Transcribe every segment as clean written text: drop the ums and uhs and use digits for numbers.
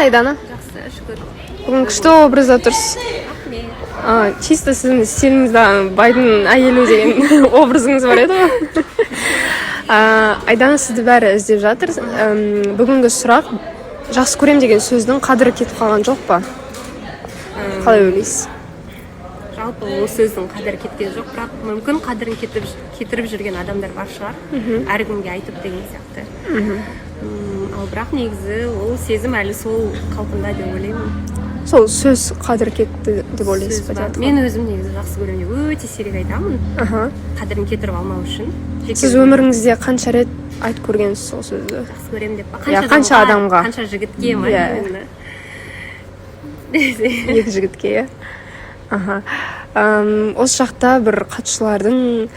Айдана. Жақсы, шүкір. Бүгін күшті образда тұрсыз. Рахмет. Чисто сіздің стиліңізде байдың әйелі деген образыңыз бар еді ғой. Айдана, сізді бәрі іздеп жатыр. Бүгінгі сұрақ: жақсы көрем деген сөздің қадірі кетіп қалған жоқ па? Қалай ойлайсыз? Жалпы ол сөздің қадірі кеткен жоқ, бірақ мүмкін қадірін кетіріп жүрген адамдар бар шығар, әркімге айтып деген сияқты. Ал бірақ негізі ол сезім әлі сол қалпында деп ойлаймын. Сол сөз қадірі кетті деп ойлайсыз Сөз ба? бар. Деп. Мен өзім негізі жақсы көремін деп өте сирек айтамын, қадірін кетіріп алмау үшін. Жеке Сіз өзім. өміріңізде қанша рет айтып көргенсіз сол сөзді? Жақсы көремін деп па? Иә, қанша адамға? Қанша жігітке ма? Иә. Именно. Екі жігітке, иә. Аха. Осы жақта бір қатысушылардың,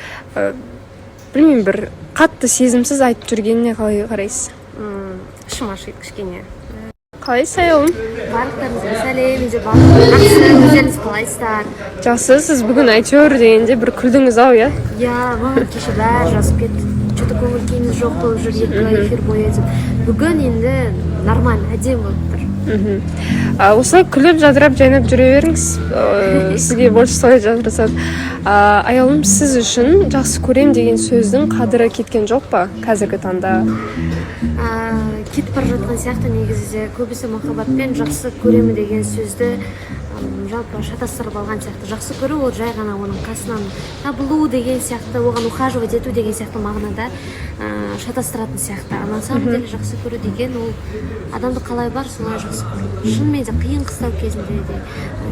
білмеймін, бір қатты сезімсіз айтып жүргеніне қалай қарайсыз? Ішім ашиды кішкене. Қалайсыз, Аяулым? Барлықтарыңызға сәлем! Менде барлығы жақсы, өздеріңіз қалайсыздар? Жақсы. Сіз бүгін әйтеуір дегенде бір күлдіңіз ау, иә? Иә, маған кеше бәрі жазып кетті, че то көңіл күйіңіз жоқ болып жүр 2 эфир бойы деп. Бүгін енді нормально, әдемі болып тұр. Осылай күліп, жадырап, жайнап жүре беріңіз. Сізге больше солай жарасады. Аяулым, сіз үшін жақсы көрем деген сөздің қадірі кеткен жоқ па қазіргі таңда? Кетіп бара жатқан сияқты негізі де. Көбісі махаббатпен жақсы көремін деген сөзді жалпы шатастырып алған сияқты. Жақсы көру ол жай ғана оның қасынан табылу деген сияқты, оған ухаживать ету деген сияқты мағынада шатастыратын сияқты. А на самом деле жақсы көру деген ол адамды қалай бар, солай жақсы көру, шынымен де қиын қыстау кезінде де,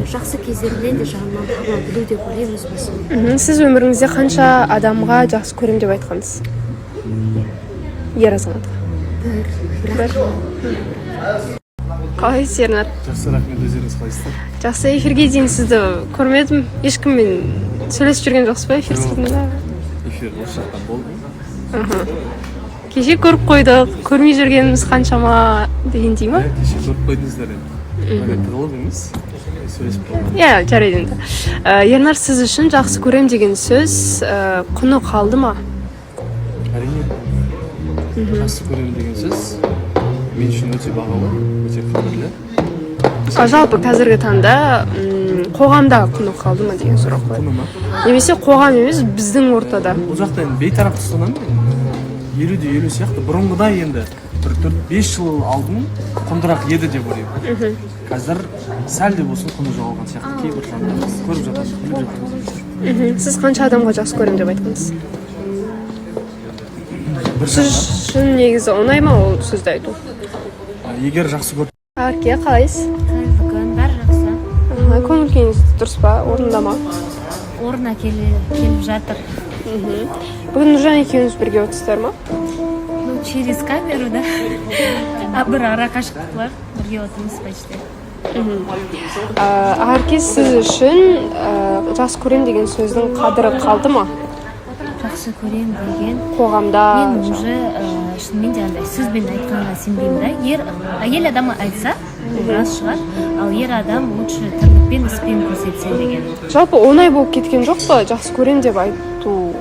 жақсы кездерінен де жанынан табыла білу деп ойлаймын өз басым. Сіз өміріңізде қанша адамға жақсы көрем деп айтқансыз, ер азаматқа? Бір. Бір. Қалайсыз, Ернар? Жақсы, рахмет. Өздеріңіз қалайсыздар? Жақсы. Эфирге дейін сізді көрмедім. Ешкіммен сөйлесіп жүрген жоқсыз ба эфир сыртында? Эфир осы жақтан болды. Кеше көріп қойдық, көрмей жүргеніміз қаншама дегендей ма? Иә, кеше көріп қойдыңыздар енді. Ана тығылып емес, сөйлесіп қалдық. Иә, жарайды енді. Ернар, сіз үшін жақсы көрем деген сөз құны қалды ма? Әрине, жақсы көремін деген сөз мен үшін өте бағалы, өте қадірлі. Жалпы қазіргі таңда қоғамда құны қалды ма деген сұрақ қой. Құны ма? Немесе қоғам емес, біздің ортада. Бұл жақта енді бейтарап ұстанамын мен, 50 де 50 сияқты. Бұрынғыдай енді бір 4-5 жыл алдын құндырақ еді деп ойлаймын. Қазір сәл де болсын құны жоғалған сияқты, кейбір жандар көріп жатамыз, біліп жатамыз. Сіз қанша адамға жақсы көремін деп айтқансыз? Бір Сіз жанға. үшін негізі оңай ма ол сөзді айту? Егер жақсы көріп Арке, қалайсыз? Бүгін бәрі жақсы. Аха, көңіл күйіңіз дұрыс па, орнында ма? Орнына келіп жатыр. Бүгін Нұржан екеуіңіз бірге отырсыздар ма? Ну, через камеру да, а бір ара қашықтық бар, бірге отырмыз почти. Ақерке, сіз үшін жақсы көрем деген сөздің қадірі қалды ма? Жақсы көрем деген Қоғамда. Мен уже шынымен де андай сөзбен айтқанға сенбеймін да. Ер, әйел адам айтса, ол рас шығар, ал ер адам лучше тірлікпен, іспен көрсетсе деген. Жалпы оңай болып кеткен жоқ па жақсы көрем деп айту?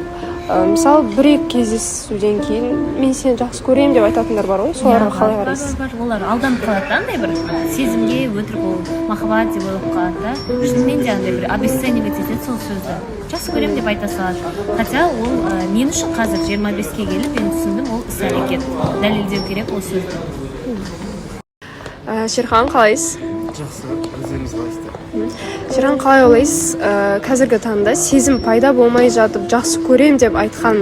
Мысалы, бір екі кездесуден кейін мен сені жақсы көремін деп айтатындар бар ғой, соларға Иә, қалай бар, қарайсыз? Бар, бар. Олар алданып қалады да, андай бір сезімге, өтірік ол махаббат деп ойлап қалады да. Шынымен де андай бір обесценивать етеді сол сөзді, жақсы көремін деп айта салады. Хотя ол мен үшін қазір 25-ке келіп мен түсіндім, ол іс әрекет дәлелдеу керек ол сөзді. Шерхан, қалайсыз? Жақсы, өздеріңіз қалайсыздар? Шерхан, қалай ойлайсыз, қазіргі таңда сезім пайда болмай жатып жақсы көрем деп айтқан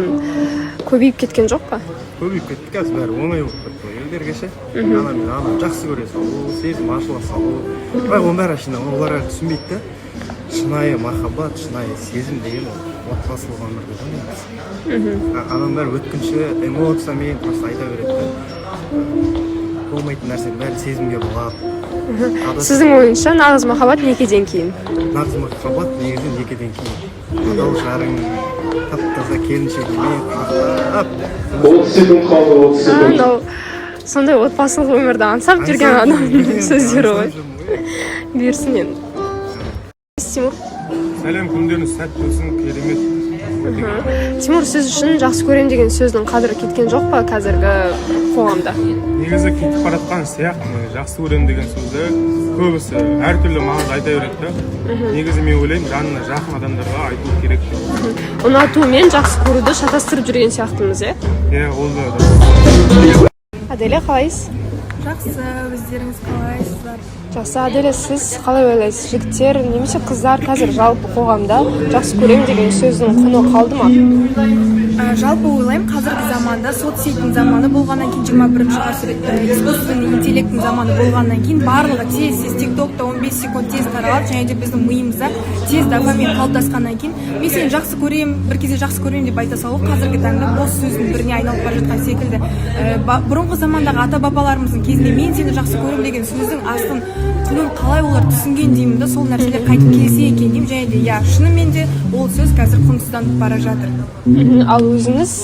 көбейіп кеткен жоқ па? Көбейіп кетті. Қазір бәрі оңай болып кетті ғой елдерге ше. Ана мен ананы жақсы көре салу, сезім ашыла салу. Бірақ оның бәрі әшейін, олар әлі түсінбейді да. Шынайы махаббат, шынайы сезім деген ол отбасылық өмірде ғой негізі. Ананың бәрі өткінші эмоциямен просто айта береді да, болмайтын нәрсенің бәрін сезімге балап. Сіздің ойыңызша, нағыз махаббат некеден кейін? Нағыз махаббат негізі некеден кейін, адал жарың, тап таза келіншегімен құшақтап. 30 секунд қалды, 30 секунд. Мынау сондай отбасылық өмірді аңсап жүрген адамның сөздері ғой. Бұйырсын енді, Тимур. Сәлем, күндеріңіз сәтті болсын, керемет. Тимур, сіз үшін жақсы көрем деген сөздің қадірі кеткен жоқ па қазіргі қоғамда? Негізі кетіп бара жатқан сияқты. Жақсы көремін деген сөзді көбісі әртүрлі мағынада айта береді да. Негізі мен ойлаймын, жанына жақын адамдарға айту керек деп. Ұнату мен жақсы көруді шатастырып жүрген сияқтымыз, иә? Иә, ол да дұрыс. Аделя, қалайсыз? Жақсы, өздеріңіз қалайсыздар? Жақсы. Аделя, сіз қалай ойлайсыз, жігіттер немесе қыздар, қазір жалпы қоғамда жақсы көрем деген сөздің құны қалды ма? Жалпы ойлаймын, қазіргі заманда соцсеть тің заманы болғаннан кейін, 21 ғасыр, искусственный интеллекттің заманы болғаннан кейін барлығы тез тез Тик Токта 15 секунд тез таралады және де біздің миымызда тез дофамин қалыптасқаннан кейін мен сені жақсы көремін, бір кезде жақсы көремін деп айта салу қазіргі таңда бос сөздің біріне айналып бара жатқан секілді. Бұрынғы замандағы ата бабаларымыздың кезінде мен сені жақсы көремін деген сөздің астын, құнын қалай олар түсінген деймін да, сол нәрселер қайтып келсе екен деймін. Және де, иә, шынымен де ол сөз қазір құнсызданып бара жатыр. Ал өзіңіз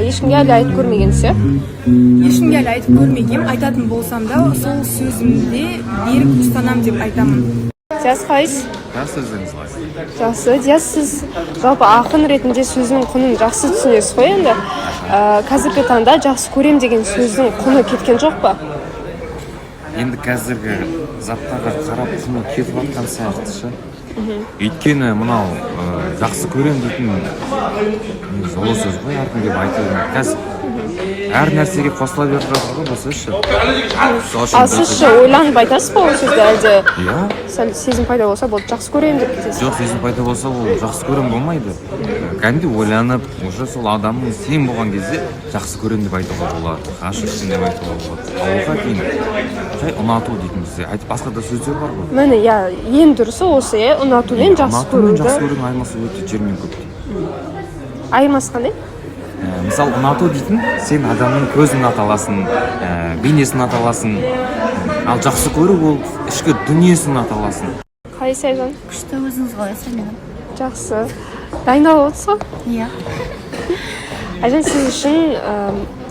ешкімге әлі айтып көрмегенсіз, иә? Ешкімге әлі айтып көрмегенмін. Айтатын болсам да, сол сөзімде берік ұстанамын деп айтамын. Диас, қалайсыз? Жақсы, өздеріңіз қалайсыз? Жақсы. Диас, сіз жалпы ақын ретінде сөздің құнын жақсы түсінесіз ғой енді. Қазіргі таңда жақсы көрем деген сөздің құны кеткен жоқ па? Енді қазіргі заттарға қарап, құны кетіп жатқан сияқты ше. Өйткені мынау жақсы көрем дейтін негізі ұлы сөз ғой, әркімге айта бермейді. Қазір әр нәрсеге қосыла беріп жатыр ғой бұл сөз ше. Сол үшін Ал бұл сіз сөз- ше, ойланып айтасыз ба ол сөзді, әлде Иә. сәл сезім пайда болса болды, жақсы көремін деп кетесіз? Жоқ, сезім пайда болса, ол жақсы көрем болмайды. Кәдімгідей ойланып, уже сол адамның сен болған кезде жақсы көремін деп айтуға болады, ғашықсың деп айтуға болады. Ал оған дейін жай ұнату дейтін бізде айтып, басқа да сөздер бар ғой. Міне, иә, ең дұрысы осы, иә, ұнату мен жақсы Ұнату мен көруді. жақсы көрудің айырмасы өте жер мен көктей. Айырмасы қандай? Мысалы, ұнату дейтін сен адамның көзін ұната аласың, бейнесін ұната аласың. Ал жақсы көру ол ішкі дүниесін ұната аласың. Қалайсыз, Айжан? Күшті, өзіңіз қалайсыз, Амина? Жақсы. Дайындалып отырсыз ғой? Иә. Айжан, сіз үшін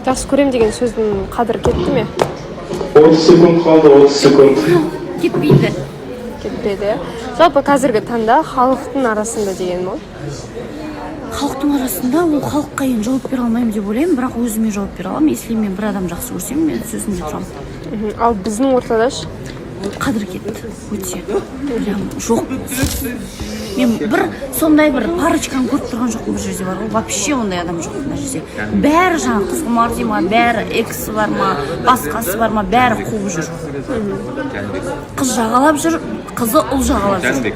жақсы көрем деген сөздің қадірі кетті ме? 30 секунд қалды, 30 секунд. Кетпейді. Кетпеді, иә? Жалпы қазіргі таңда халықтың арасында деген ғой. Халықтың арасында, ол халыққа енді жауап бере алмаймын деп ойлаймын, бірақ өзіме жауап бере аламын. Если мен бір адам жақсы көрсем, мен сөзімде тұрамын. Ал біздің ортада ше? Қадір кетті өте, прям жоқ. Мен бір сондай бір парочка ны көріп тұрған жоқпын бұл жерде, бар ғой, вообще ондай адам жоқ мына жерде. Бәрі жаңағы қыз құмар дей ма, бәрі эксі бар ма, басқасы бар ма, бәрі қуып жүр. Қыз жағалап жүр, қызы, ұл жағалап жүр.